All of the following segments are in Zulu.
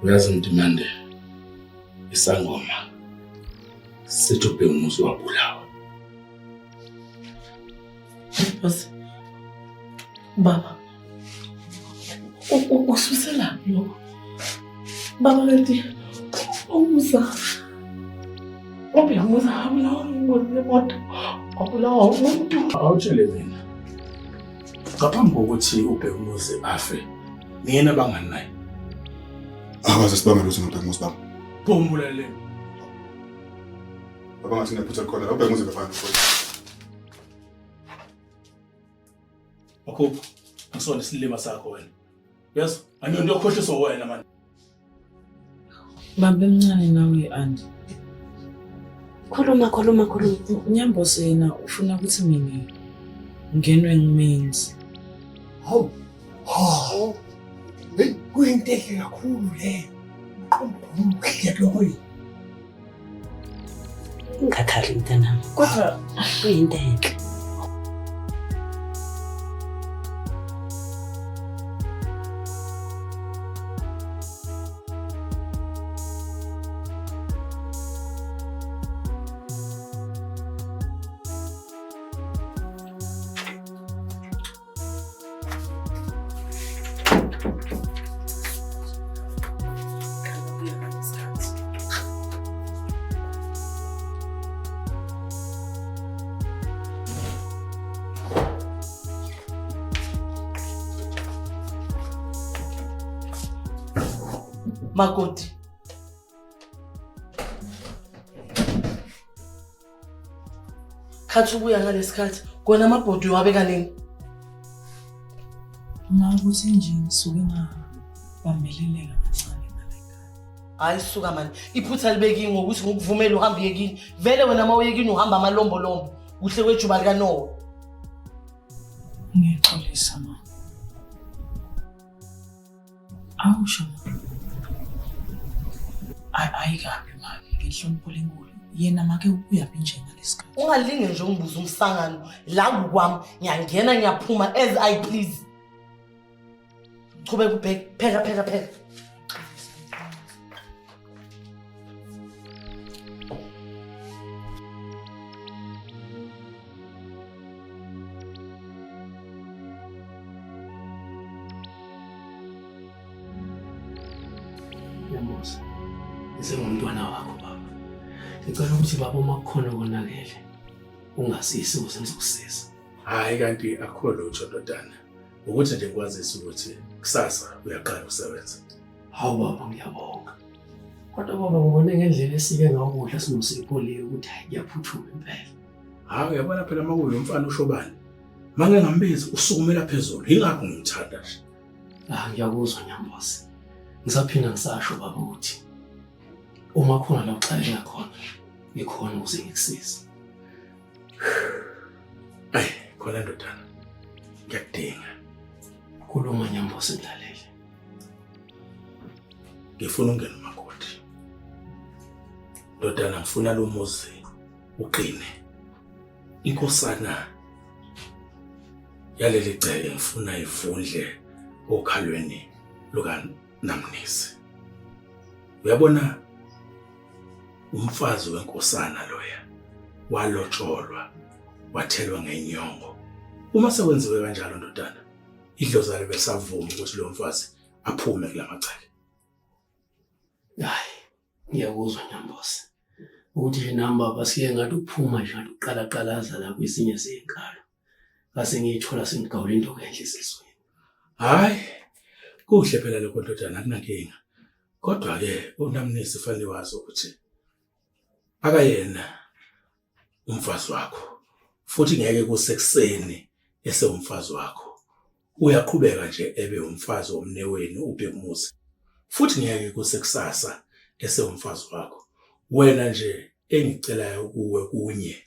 Uyazi Mntimande, isangoma sithi uBhekumuzi wabulawa. Boss, baba, ususelaphi lokho? Baba kanti umusa uBhekumuzi wabulawa ngengozi yemoto, wabulawa umuntu. Awutshele mina. Ngaphambi kokuthi uBhekumuzi afe, niyena bangani naye. Akaze sibambe lutho noBhekumuzi baba. Pho umbulalele. Baba ngathi nginephutha likhona la uBhekumuzi befana mfowethu. Makhuphu, angisona isilima sakho wena. Yes, angiyonto yokhohliswa wena manje. Baba emncane nawe Andy. Khuluma khuluma khuluma. Nyambose yena ufuna ukuthi mina ngenwe ngimenzi. Hawu. Hawu. Hey, kuyinto enhle kakhulu leyo. Umqondo omuhle loyo. Ungakhali mntanami. Kodwa kuyinto enhle. Makoti. Khathi ubuya ngalesikhathi kona amabhodi uwabeka nini? Ma ukuthi nje ngisuke ngabambeleleka kancane ngale khaya. Hayi suka mani, iphutha libekiwe ngokuthi ngikuvumele uhambe uye kini. Vele wena uma uye kini uhamba amalombolombo kuhle kwejuba likaNowa. Ngiyaxolisa ma. Awusho ma. Ayikabi mami ngenhlonipho lenkulu. Yena make ubuyaphi nje ngalesikhathi? Ungalinge nje ungibuze umsangano la kukwami ngiyangena ngiyaphuma as I please. Chubeka ubheke pheka pheka pheka. Nyamusa, ngisengumntwana wakho baba. Ngicela ukuthi baba uma kukhona okonakele ungasisi ukuze ngizokusiza. Hayi kanti akukho lutho ndodana. Ukuthi nje ngikwazise ukuthi kusasa uyaqala ukusebenza. Hawu baba ngiyabonga. Kodwa baba ngibone ngendlela esike ngawukudla sinosipho le ukuthi hayi kuyaphuthuma impela. Hawu uyabona phela uma kuyi umfana ushobani. Mange ngambizi usukumela phezulu yingakho ngimthanda nje. Ah ngiyakuzwa Nyambosi. Ngisaphinda ngisasho baba ukuthi uma khona la uxakeka khona ngikhona ukuze ngikusize. Ayi khona ndodana. Ngiyakudinga. Khuluma Nyambosi ngilalele. Ngifuna ungene umakoti. Ndodana ngifuna lo muzi uqine. Inkosana yaleli gceke ngifuna ivundle okhalweni lukaNamnisi. Uyabona umfazi wenkosana loya walotsholwa wathelwa ngenyongo. Uma sekwenziwe kanjalo ndodana, idlozi alibe lisavuma ukuthi lo mfazi aphume kulamagceke. Hayi, ngiyakuzwa Nyambosi. Ukuthi nje nami baba siye ngathi ukuphuma nje ngathi ukuqalaqalaza la kwezinye zezinkalo. Ngase ngiyithola sengigawula into enhle esizweni. Hayi, kuhle phela lokho ndodana akunankinga. Kodwa ke uNamnisi fanele wazi ukuthi akayena umfazi wakho futhi ngeke kusekuseni esewumfazi wakho uyaqhubeka nje ebe umfazi womnewenu uBhekumuzi futhi ngeke kusekusasa esewumfazi wakho wena nje engicelayo kuwe kunye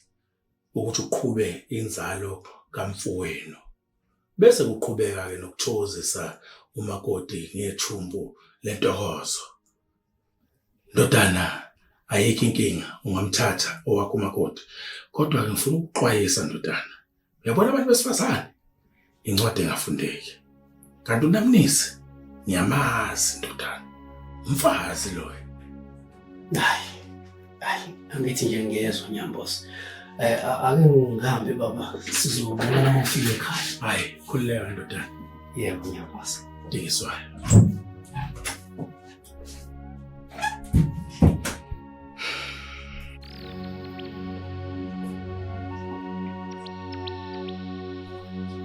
ukuthi uqhube inzalo kamfowenu bese kuqhubeka ke nokuthokozisa umakoti ngethumbu lentokozo Ndodana, ayikho inkinga ungamthatha owakho umakoti. Kodwa-ke ngifuna ukuxwayisa ndodana. Uyabona abantu besifazane? Incwadi engafundeki. Kanti uNamnisi ngiyamazi ndodana. Umfazi loyo. Hayi. Hayi, angithi nje ngiyezwa Nyambosi. Eh ake ngihambe baba, sizobonana uma ufika ekhaya. Hayi, khululeka ndodana. Yebo Nyambosi. Dikiswayo.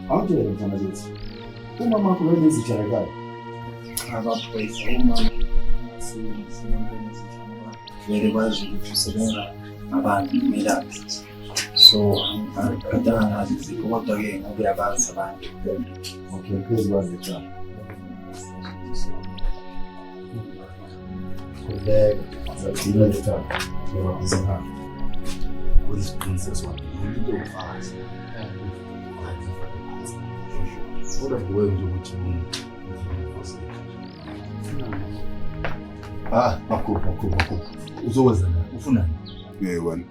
Awutshele mfana kithi. Umama wakho wayenezitsha ekhaya. Cha bafowethu, umama simuntu onezitsha ngoba vele kwazi ukuthi usebenza ngabantu umelaphi. So angiphathanga ngazo izipho kodwa-ke ngoba uyabazi abantu. Okay, phezu kwazi cha. Khululeka, ngizagcina le taba. Ngiyoba ekhaya. Uyisiqiniseko sokuthi yonke into ewumfazi. Kodwa nguwe nje ukuthi Ah, makhulu, makhulu, makhulu. Uzokwenza la, ufunani? Hey wena.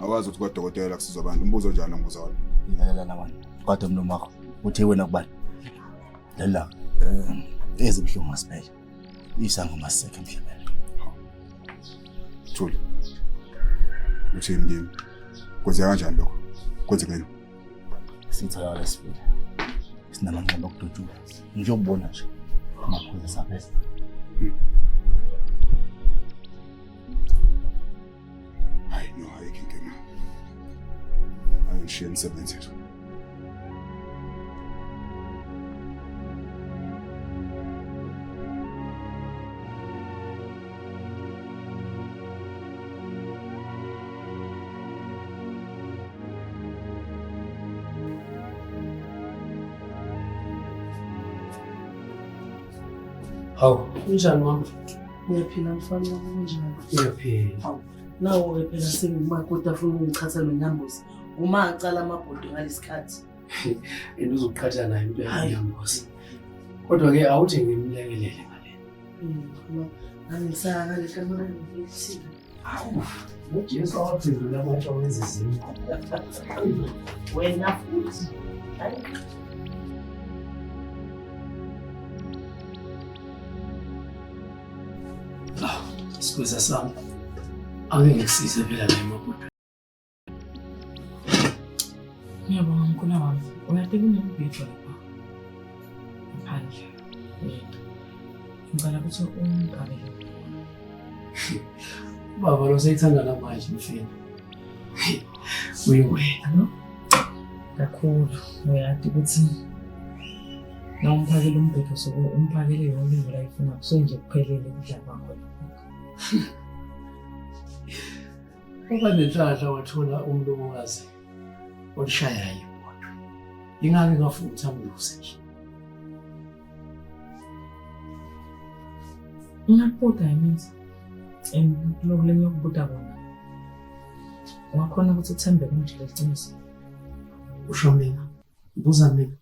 Awazi ukuthi kwadokotela kusiza abantu. Umbuzo njani ongibuza wona? Lalela la wena. Kodwa umlomo wakho uthe wena kubani? Lalela. Eh, ezibuhlungu asiphele. Isangoma sisekho emhlabeni. Thuli. Uthini kimi? Kwenzeka kanjani lokho? Kwenzekeni? Sitholakala sifile. Sinamanxeba okudutshulwa. Ngiyobona nje. Amaphoyisa sapheza. Hayi no, ayikho inkinga. Hayi ngishiye nisebenze. Hawu, kunjani mama? Ngiyaphila mfana wami kunjani? Ngiyaphila. Hawu, nawo-ke phela sengumakoti afuna ukungichitha noNyambosi. Uma acala amabhodo ngalesikhathi. And uzoqhatha naye impela Hayi. uNyambosi. Kodwa-ke awuthi ngimlekelele ngale. Nami ngisaya ngale kamereni ngithini. Hawu, uJesu waphendula amatshe wenza izinkwa. Wena futhi. Hayi. Sikwiza sami. Ake ngikusize phela la emabhodweni. Ngiyabonga mkhulu wami. Uyade kunemibhedwa lapha ngaphandle. Eh, Ngicela ukuthi ungigabele. Baba lo seyithanda namanje mfana. Uyingwena no? Kakhulu. Uyade ukuthi na umphakele umbhedo soke umphakele yonke into la ifuna kusuke nje kuphelele ukudla kwakho. Uba nenhlanhla wathola umlobokazi olishayayo ibhodwe. Ingake ngafuna ukuthi amluse nje. Ungakubuda yimithi and lokhu lengiyokubuda kona. Ungakhona ukuthi uthembeke ungitshele iqiniso. Usho mina. Buza mina.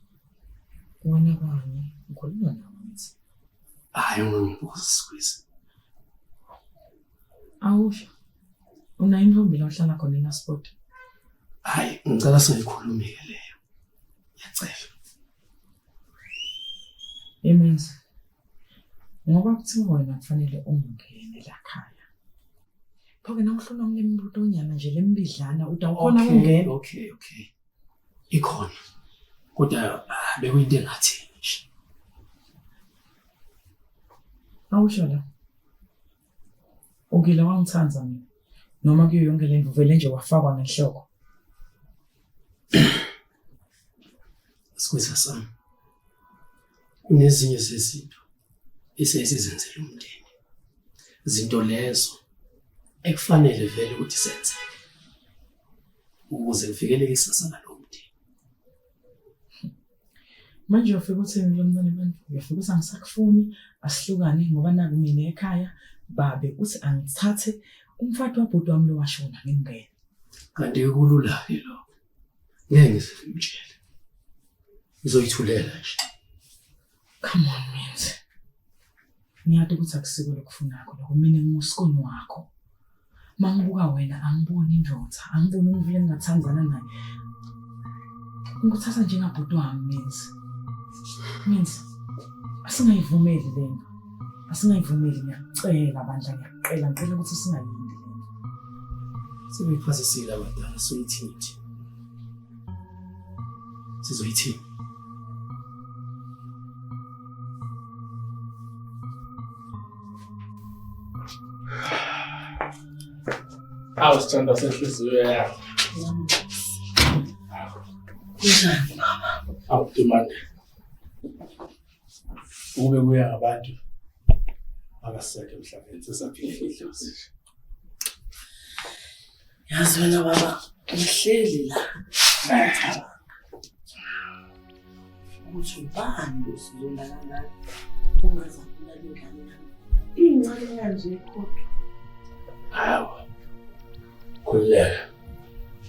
Wena kwami ngikhuluma nawe ngithi. Hayi ungangibuzi Squeeze. Awusho. Unayo intombi la uhlala khona eNaspoti. Hayi ngicela singayikhulumi-ke leyo. Ngiyacela. Imenzi. Ngoba kuthiwa wena kufanele ungene la khaya. Pho-ke nawuhlulwa kule mibuto nyana nje lemibidlana uthi awukhona ukungena. Okay. Ikhona. Kodwa ah, bekuyinto engathini nje. Awusho la. Ukile wangithanda mina. Noma kuyo yonke le nto uvele nje wafakwa ngenhloko. Sikwiza sami. Kunezinye zezinto esesizenzela umndeni. Izinto lezo ekufanele vele ukuthi senzeke ukuze kuvikeleke ikusasa lalo mndeni. Manje uyofika uthini kulo mntwana abantu? Uyofika uthi angisakufuni, asihlukane ngoba naku mina ekhaya babe uthi angithathe umfati wabhuti wami lo washona ngimngene. Kanti kulula-ke lokho. Ngeke ngize ngimtshele. Ngizoyithulela nje. Come on, Menzi. Ngiyati ukuthi akusiko lokufunakho lokho. Mina ngingusikoni wakho. Mangibuka wena angiboni indoda, angiboni umuntu engingathandana naye. Ngikuthatha njengabhuti wami Menzi. Menzi, asingayivumeli lento. Asingayivumeli ngiyakucela bandla ngiyakucela ngicela ukuthi singayindi le nto. Sebeyiphazisile abadala soyithini thina? Sizoyithini? Awu sithandwa senhliziyo yami. Kunjani baba? Awu Dumande. Ukube kuya ngabantu akasekho emhlabeni sesaphila idlozi nje. Yazi wena baba ngihleli la. Ngicabanga ukuthi ubani losizonda kangaka ungaze abulale ingane yami. Incane kanje kodwa. Hawu. Khululeka.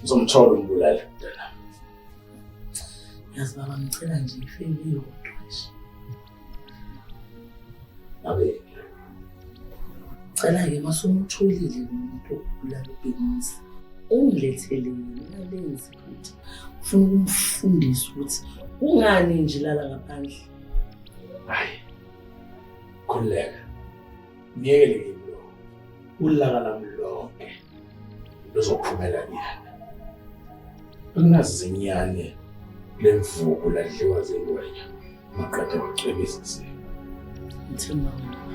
Uzomthola umbulali mntanami. Yazi baba ngicela nje ifeni eyodwa nje. Ngabe Cela-ke uma sumtholile lo muntu okubulala ubhekumuzi ungilethele yena ungalenzi futhi ufuna ukumfundisa ukuthi kungani nje lala ngaphandle. Hayi. Khululeka. Ngiyekele kimi lo. Ulaka lami lonke luzophumela kuyena. Akunazinyane lemvubu ladliwa zingwenya maqede wacwebisa isimo. Ngithemba wena baba.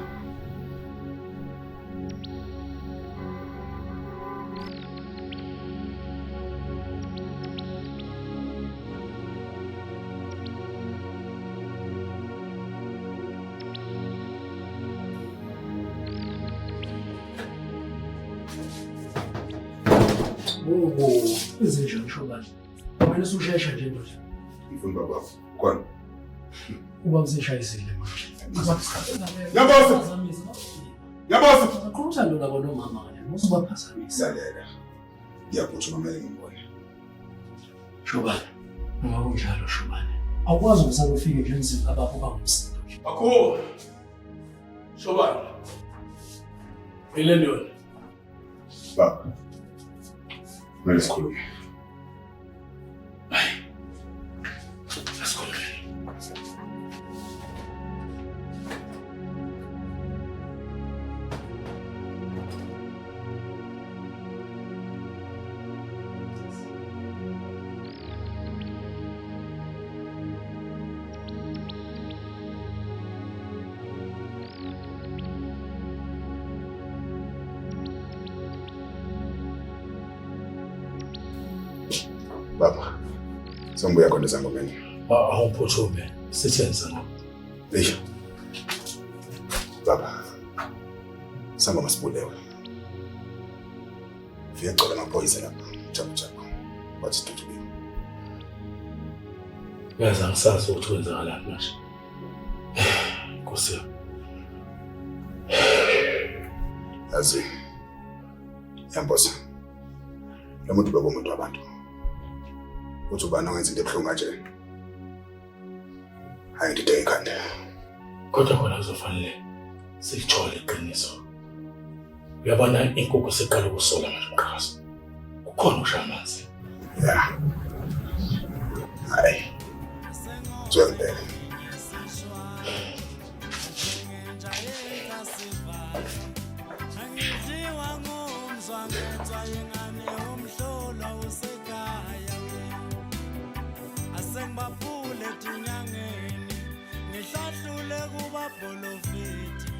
Bobo, izinja ngisho bani. Wena usushesha nje ndoda. Ngifuna baba. Khona. Uba useshayisile manje. Yabosa. Yabosa. Qhubisa lona konomama kanje. Usubaphazamisa. Lalela. Ngiyaphuthuma kumele ngimbone. Shobane. Noma kunjalo Shobane. Awukwazi ukuthi ufike nje emzini kababa ubangumsindo nje. Akho. Shobane. Ile ntoni? Baba. Kumele sikhulume. Asikhulume. Baba. Sengibuya khona esangomeni. Awuphuthume. Sitheni sangoma? Eish. Baba. Sangoma sibulewe. Fike gcwele amaphoyisa lapha. Chapu chapu. Bathi dudubile. Yazi angisazi ukuthi kwenzakalani manje. Nkosi yami. Yazi. Yambosa. Lo muntu bekumuntu wabantu. Uthi ubani ongenza into ebuhlungu kanje? Hayi ngidide ikhanda. Kodwa khona kuzofanele silithole iqiniso. Uyabona inkukhu siqala ukusola manje umqhazo. Kukhona ukushaya amanzi. Ya. Hayi. Zwa ngempela. Asengibaphule tinyangeni ngihlahlule kubabholofiti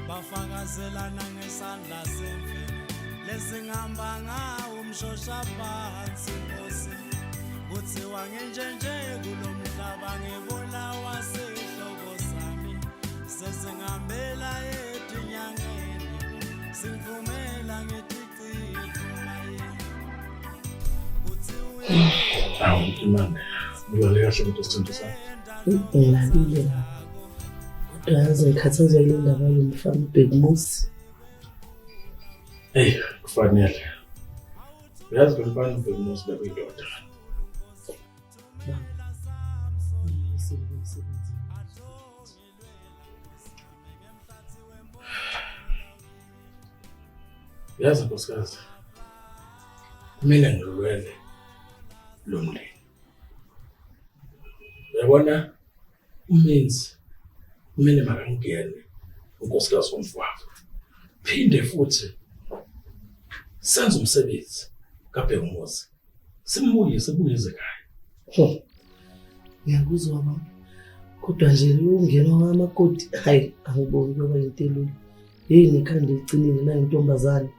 bafakazelana ngesandla semvelo lesingihamba ngawo umshosha phansi nkosi kuthiwa nginjenje kulo mhlaba ngibulawa sihloko sami sesingihambela etinyangeni singivumela ngithi maye Awu Ntimane. Ulale kahle kodwa sithando sami. Ngilalile la. Kodwa yazi ngikhathazwa yile ndaba yomfana uBhekumuzi. Eyi kufanele. Uyazi lo mfana uBhekumuzi bekuyindoda. Yazi nkosikazi, kumele ngilwele lo mndeni. Uyabona umenzi kumele makangene unkosikazi womfowabo. Phinde futhi senze umsebenzi kaBhekumuzi. Simbuyise buyeze ekhaya. Ngiyakuzwa baba. Kodwa nje ungenwa kwamakoti hayi angiboni kuyoba into elula. Yini nekhanda ecinile nayintombazane.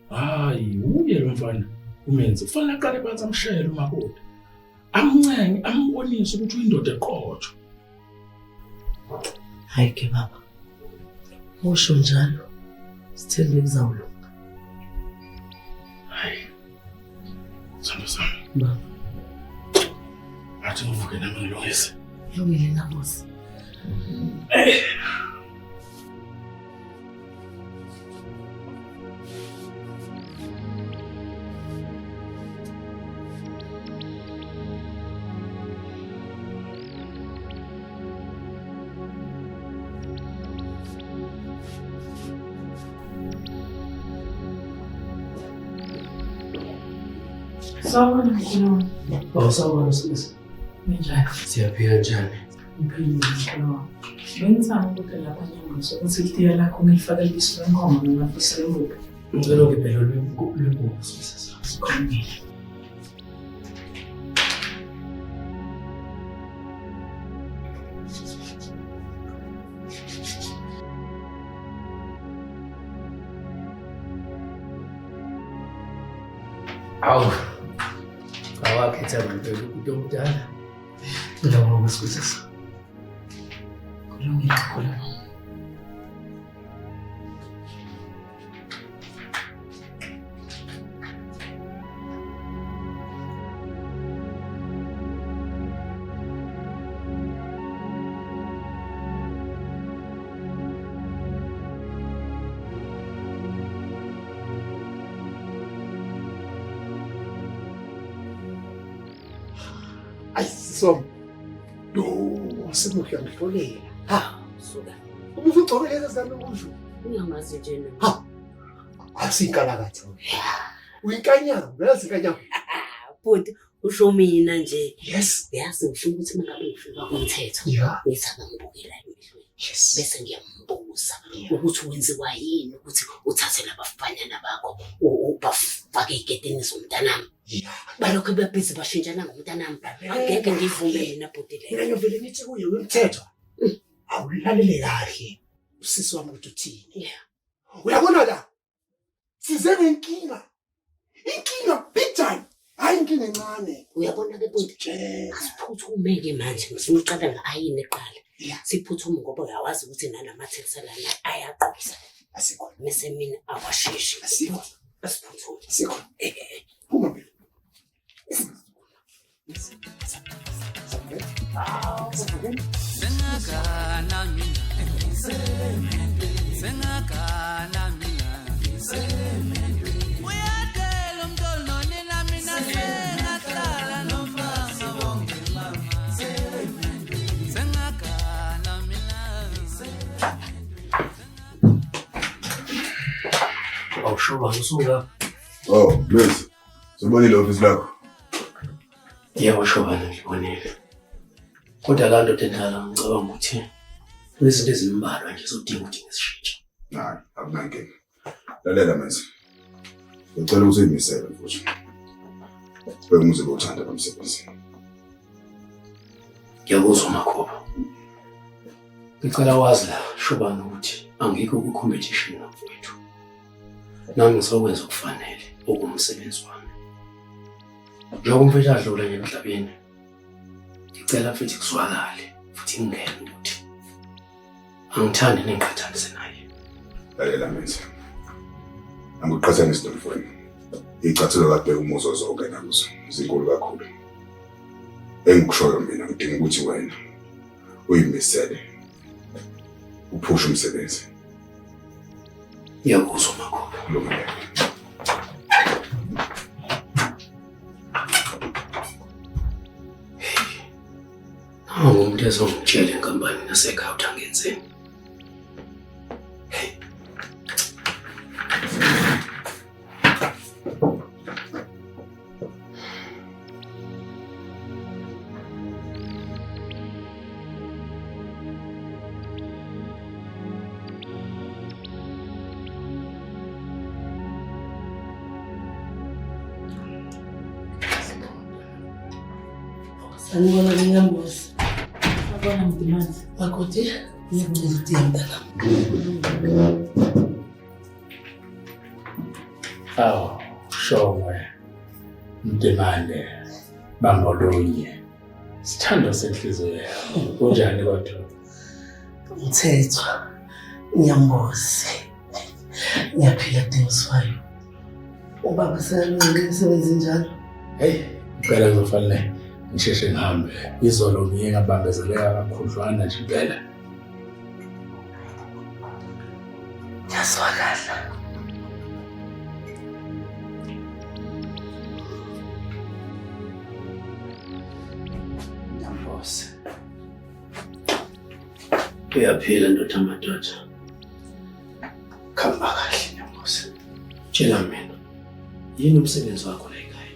Hayi, uye lo mfana umenzi. Kufanele aqale phansi amshele umakoti. Amncenge, ambonise ukuthi uyindoda eqotho. Hayi ke baba. Usho njalo. Sithembe kuzawulunga. Hayi. Sithando sami. Baba. Athi ngivuke nami ngilungise. Lungile namuzi. Eh. Sawubona mkhulu wami. Oh, sawubona sisi. Ninjani? Siyaphila njani? Ngiphilile mkhulu wami. Bengithanda ukuthi lapha nyambuzo ukuthi itiya lakho ngilifake libisi lwenkomo noma libisi lembube. Ngicela ungibhele lwembubu sisi. Sikhulumile. Awu. Awakhetha ngempela umuntu omdala. Ngicela ngoba sisi. Kulungile mkhulu wami. Ayi siswami. Lo semuhle ngihlolela. Ha, suka. Ubuve ugcoke lezi zikanokusho. Uyamazi nje na. Ha. Asinkalakatha. Uyinkanyamba, uyazi inkanyamba. Bhuti, usho mina nje. Yes. Yazi ngifuna ukuthi mangabe ngifika kumthetho, Yeah. ngithi akangibukela emehlweni. Yes. Bese ngiyambuza ukuthi wenziwa yini ukuthi uthathe labafanyana bakho ubafake ey'ketini zomntanami. Yeah. Balokhu bebhizi bashintshana ngomntanami. Angeke ngivume mina bhuti leyo. Mina ngiyovele ngithi kuye wemthetho. Awulalele kahle. Usisi wami ukuthi uthini. Yeah. Uyabona la? Size ngenkinga. Inkinga big time. Hayi inkinga encane. Uyabona-ke bhuti, Tshela. asiphuthume-ke manje ngifuna uqala nge-ayini kuqala. Yeah. Siphuthume ngoba uyawazi ukuthi nalamathekisi lana ayagqoza. Asikho. Mese mina awasheshi. Asikho. Asiphuthume. Asikho. Phuma phela. Sengagana mina sengagana mina uyadela umntwana nina mina sengahlala nomama wonke mama sengagana mina. Awushoba usuka. Oh, Luis. Sibonile office lakho. Yebo shobana ngibonile. Kodwa la ndoda endala ngicabanga ukuthi kunezinto ezimbalwa nje zodinga ukuthi ngizishintshe. Hayi, akunankinga. Lalela manje. Ngicela ukuthi uyimisele mfowethu. Bengumuze uthanda lo msebenzi. Ngiyakuzwa Makhoba. Ngicela wazi la shobana ukuthi angikho kwi-competition nomfowethu. Nami ngizokwenza okufanele okuwumsebenzi wami. Njengoba umfethu adlula nje emhlabeni, ngicela futhi kuzwakale futhi ngingene ukuthi angithandi ningiqhathanise naye. Lalela manje. Angikuqhathanisi nomfowenu. Iy'cathulo kade umuzo zongena kuzo zinkulu kakhulu. Engikushoyo mina ngidinga ukuthi wena uyimisele. Uphushe umsebenzi. Ngiyakuzwa Makhoba. Kulungile. Nangu umuntu ezongitshela enkampanini nasekhaya ukuthi angenzeni. Sanibona Nyambozi. Sabona Mdimanzi. Makoti, ngikucela itiye mntanami. Awu, Shongwe, Mdimane, Bambolunye. Sithando senhliziyo yami. Kunjani kodwa? Mthethwa, Nyambozi. Ngiyaphila Dingiswayo. Ubaba sekalungile emsebenzini njalo. Hey, impela ngizofanele ngisheshe ngihambe. Izolo ngiye ngabambezeleka kakhudlwana nje impela. Ngiyazwakala. Nyambosi. Uyaphila ndoda madoda. Khamba kahle Nyambosi. Tshela mina. Yini umsebenzi wakho la ekhaya?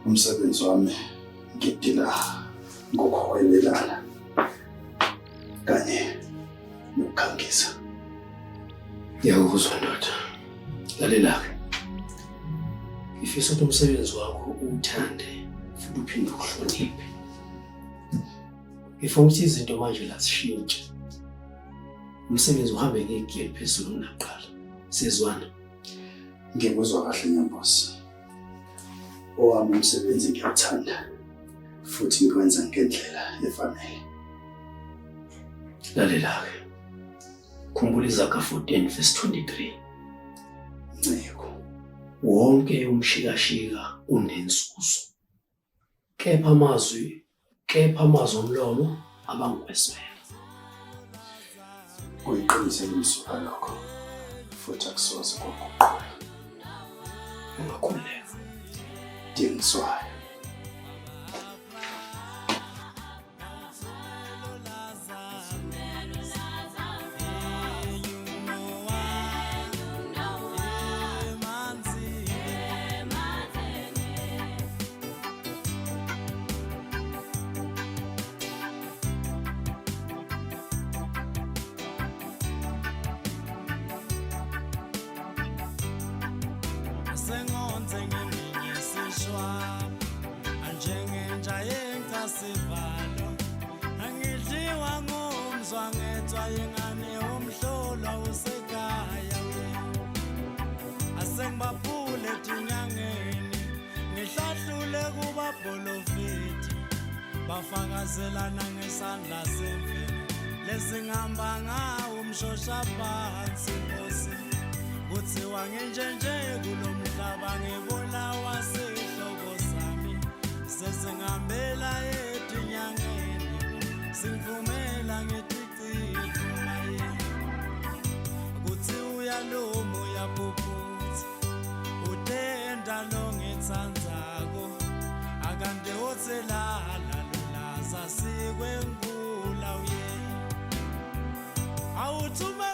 Umsebenzi wami ngidila ngokuhwebelana kanye nokukhangisa. Ngiyakuzwa ndoda. Lalela-ke. Ngifisa ukuthi umsebenzi wakho uwuthande futhi uphinde uwuhloniphe. Ngifuna ukuthi izinto manje la zishintshe. Umsebenzi uhambe ngegiya eliphezulu kunakuqala. Siyezwana? Ngikuzwa kahle Nyambosi. Owami umsebenzi ngiyawuthanda futhi ngiwenza ngendlela efanele. Lalela-ke. Khumbula Izaga 14 verse 23. Nceko. Wonke umshikashika unenzuzo. Kepha amazwi omlomo abangukweswela. Kuyiqiniso elimsulwa lokho futhi akusoze kwaguquka. Ungakhululeka. Dingiswayo. Sengonze ngimisishwa njengenja yencasivalo, angidliwa ngumzwa ngethwa yengane, umhlolwa usekhaya. Asengibaphule etinyangeni, ngihlahlule kubabholofiti, bafakazelana ngesandla semfene lesingihamba ngawo umshosha phansi. Nkosi, kuthiwa nginjenje kulo mhlaba, ngibulawa sihloko sami, sesingihambela etinyangeni, singivumela ngiticitho maye. Kuthi uyaluma, uyaphuphutha, utenda longitsandzako, akanti utselala lulaza sikwenkula uye awuthumela.